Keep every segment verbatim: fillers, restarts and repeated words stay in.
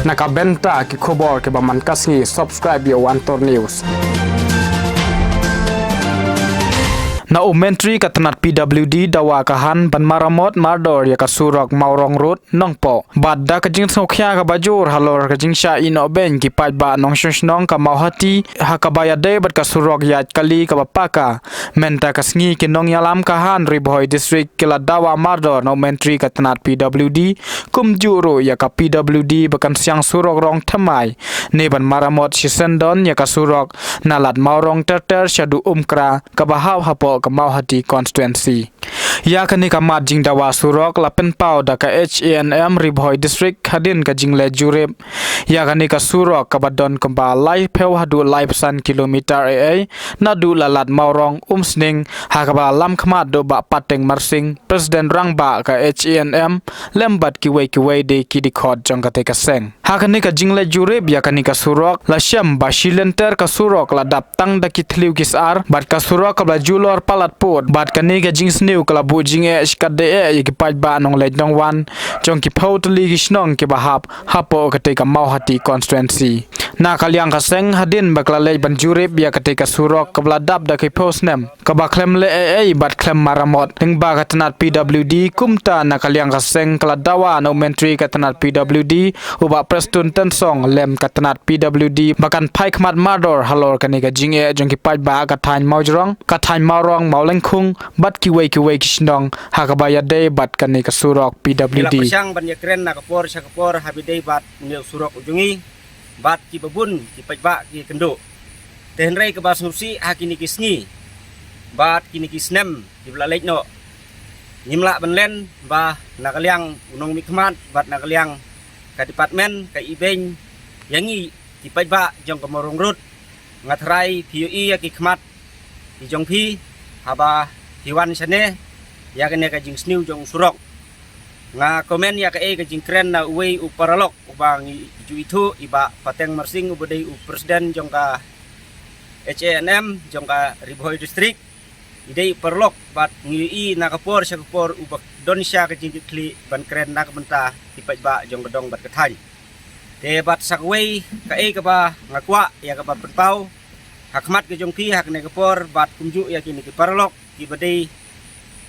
Na ka bynta ki khubor kiba man ka sngi, subscribe ïa u Antor News. Na u Myntri ka tnat P W D dawa ka han ban maramot mardor ïa ka surok Mawrong Road, Nongpoh. Bad da ka jingsngewkhia kaba jur halor ka jingshah ïehnoh beiñ ki paidbah nongshong shnong ka Mawhati ha kaba ïadei bad ka surok ïaid kali kaba paka. Mynta ka sngi ki nongïalam ka han Ri Bhoi District ki la dawa mardor na u Myntri ka tnat P W D, kumjuh ruh ïa ka P W D ba kan siang surok rong thymmai ne ban maramot shisyndon ïa ka surok na Lad Mawrong ter ter shaduh Umkra kaba hap hapoh ka Mawhati constituency. Ïa kane ka mat jingdawa surok la pynpaw da ka H A N M Ri Bhoi District hadien ka jingleit jurip ïa kane ka surok kaba don kumba laiphew haduh laiphew san kilometer ei ei naduh la Lad Mawrong, Umsning, ha kaba la lam khmat da u Bah Pateng Marsing, President Rangbah ka H A N M, lem bad kiwei kiwei de ki dkhot jong katei ka seng. Ha kane ka jingleit jurip ïa kane ka surok, la shem ba shi lynter ka surok la dap tang da ki thliew ki syar, bad ka surok kaba la julor palat pud, bad kane ka jingsniew ka la buh jingeh shikatdei eh ïa ki paidbah nongleit nongwan jong ki phew tylli ki shnong kiba hap hapoh katei ka Mawhati constituency. Na ka liang ka seng, hadien ba ka la leit ban jurip ïa katei ka surok kaba la dap da ki phew snem kaba khlem leh ei ei bad khlem maramot, lyngba ka tnat P W D, kumta na ka liang ka seng ka la dawa na u Myntri ka tnat P W D, u Bah Prestone Tynsong, lem ka tnat P W D ba kan phai khmat mardor halor kane ka jingeh jong ki paidbah ka thaiñ Mawjrong, ka thaiñ Mawrong, Mawlyngkhung bad kiwei kiwei ki shnong ha kaba ïadei bad kane ka surok P W D. Ngi la pyrshang ban ïakren na ka por sha ka por haba ïadei bad une u surok u jong ngi bad kiba bun ki paidbah ki ïakynduh. Te hynrei kaba sngewsih ha kine ki sngi bad kine ki snem kiba la leit noh, ngim lah ban len ba na ka liang u nongmihkhmat bad na ka liang ka department ka ibeiñ ïa ngi ki paidbah jong ka Mawrong Road. Nga tharai phi ïohi ïa ki khmat ki jong phi haba phi wan shane ïa kane ka jingsniew jong u surok. Nga comment ïa kaei ka jingkren na uwei u paralok uba ngi ju ithuh, i Bah Pateng Marsing, uba dei u President jong ka H A N M jong ka Ri Bhoi District. I dei u paralok bad ngi ïohi na ka por sha ka por uba don sha ka jingkitkhlieh ban kren na ka bynta ki paidbah jong ka dong bad ka thaiñ. Te bad sa kawei kaei kaba nga kwah ïa kaba pynpaw ha khmat ka jong phi ha kane ka por bad kumjuh ïa kine ki paralok kiba dei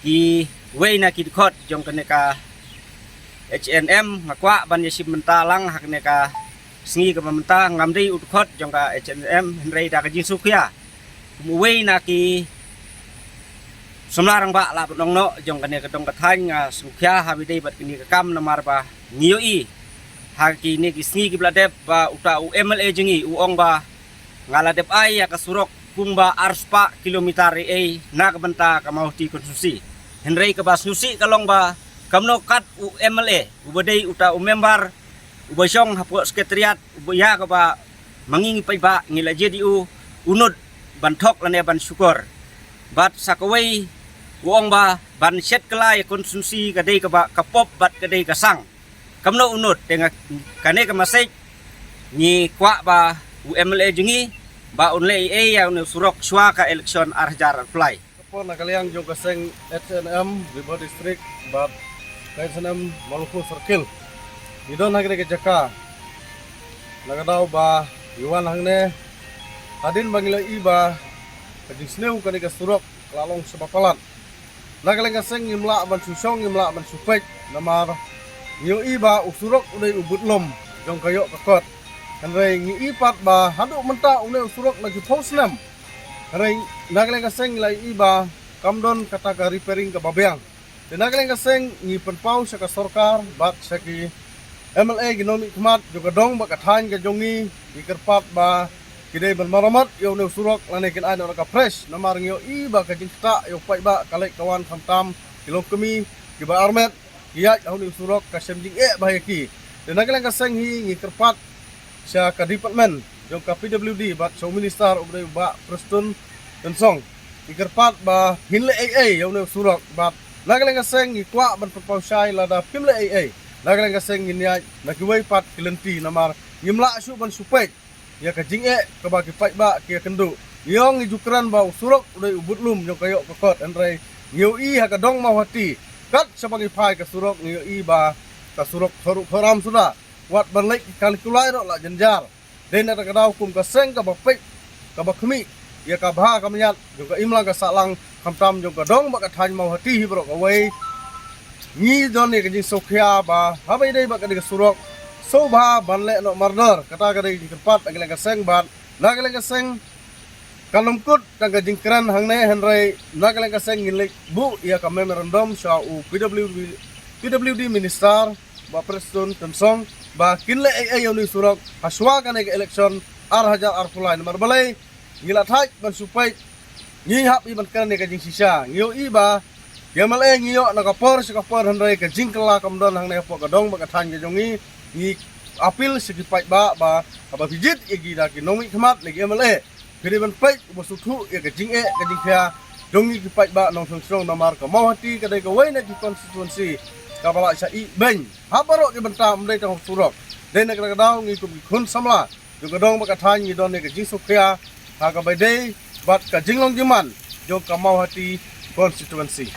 kiwei na ki dkhot jong kane ka H A N M, nga kwah ban ïashim bynta lang ha kane ka sngi kaba mynta. Ngam dei u dkhot jong ka H A N M, hynrei da ka jingsngewkhia kum uwei na ki samla rangbah lah ban ong noh jong kane ka dong ka thaiñ, nga sngewkhia haba ïadei bad kane ka kam namar ba ngi ïohi ha kine ki sngi kiba la dep ba uta u M L A jong ngi u ong ba nga la dep ai ïa ka surok kumba arspah kilometer ei ei na ka bynta ka Mawhati constituency. Hynrei kaba sngewsih ka long ba kumno kat u M L A uba dei uta u member uba shong hapoh secretariat uba ïa kaba ma ngi ngi paidbah ngi la jied ïa u, u nud ban thok lane ban shukor. Bad sa kawei u ong ba ban shet kylla ïa constituency ka dei kaba ka pop bad ka dei ka sang. Kumno u nud? Te nga, kane ka message ngi kwah ba u M L A jong ngi ba un leh ei ei ïa une u surok shuwa ka election ar hajar arphew lai. Ka por na ka liang jong ka seng H A N M Ri Bhoi District bad ka H A N M Mawlyngkhung Circle, ngi don ha kane ka jaka na ka daw ba ngi wan hangne hadien ba ngi la ïohi ba ka jingsniew kane ka surok ka la long shibun palat. Na ka liang ka seng ngim lah ban shu shong, ngim lah ban shu peit namar ngi ïohi ba u surok u dei u bud lum jong ka ïoh ka kot. Hynrei ngi ïohi pat ba haduh mynta une u surok na ki phew snem. Hynrei na ka liang ka seng ngi la ïohi ba kam don kata ka repairing kaba biang. Te na ka liang ka seng ngi pynpaw sha ka sorkar bad sha ki M L A, ki nongmihkhmat jong ka dong bad ka thaiñ ka jong ngi, ngi kyrpad ba ki dei ban maramot ïa une u surok lane kin ai noh ka fresh namar ngi ïohi ba ka jingktah ïa u paidbah ka leit ka wan, khamtam ki longkmie kiba armet ki ïaid ha une u surok ka shem jingeh bha ïa ki. Te na ka liang ka seng hi ngi kyrpad sha ka department jong ka P W D bad sha u minister uba dei u Bah Prestone Tynsong, ngi kyrpad ba ngin leh ei ei ïa une u surok. Bad na ka liang ka seng ngi kwah ban pynpaw shai lada phim leh ei ei, na ka liang ka seng ngin ïaid na kiwei pat ki lynti namar ngim lah shuh ban shu peit ïa ka jingeh kaba ki paidbah ki ïakynduh. Ngi ong ngi ju kren ba u surok u dei u bud lum jong ka ïoh ka kot, hynrei ngi ïohi ha ka dong Mawhati kat shaba ngi phai ka surok ngi ïohi ba ka surok thoh ruh thoh ram suda. wat ban leh ka kali kulai ruh la jynjar. Dei na kata ka daw kum ka seng kaba peit kaba khmih ïa ka bha ka miat jong ka imlang ka sahlang, khamtam jong ka dong bad ka thaiñ Mawhati hi baroh kawei, ngi don ïa ka jingsngewkhia ba haba ïadei bad ka dei ka surok, sngewbha ban leh noh mardor. Kata ka dei ka jingkyrpad na ka liang ka seng bad na ka liang ka seng kan ym kut tang ka jingkren hangne, hynrei na ka liang ka seng ngin leit buh ïa ka memorandum sha u P W D, P W D minister, Bah Prestone Tynsong, ba kin leh ei ei ïa une u surok hashwa kane ka election ar hajar arphew lai. Namar balei? Ngi la thait ban shu peit, ngi hap i ban kren ïa ka jingshisha. Ngi ïohi ba ki M L A ngi ïoh na ka por sha ka por, hynrei ka jingkylla kam don hangne hapoh ka dong bad ka thaiñ ka jong ngi. Ngi appeal sha ki paidbah ba haba phi jied ïa ki da ki nongmihkhmat na ki M L A, phi dei ban peit uba sngewthuh ïa ka jingeh ka jingkhia jong ngi ki paidbah nongshong shnong. Namar ka Mawhati ka dei kawei na ki constituency kaba la shah ih beiñ ha baroh ki bynta, ym dei tang surok. Dei na kata ka daw ngi kum ki khun samla jong ka dong bad ka thaiñ ngi don ïa ka jingsngewkhia ha kaba ïadei bad ka jinglong jingman jong ka Mawhati constituency.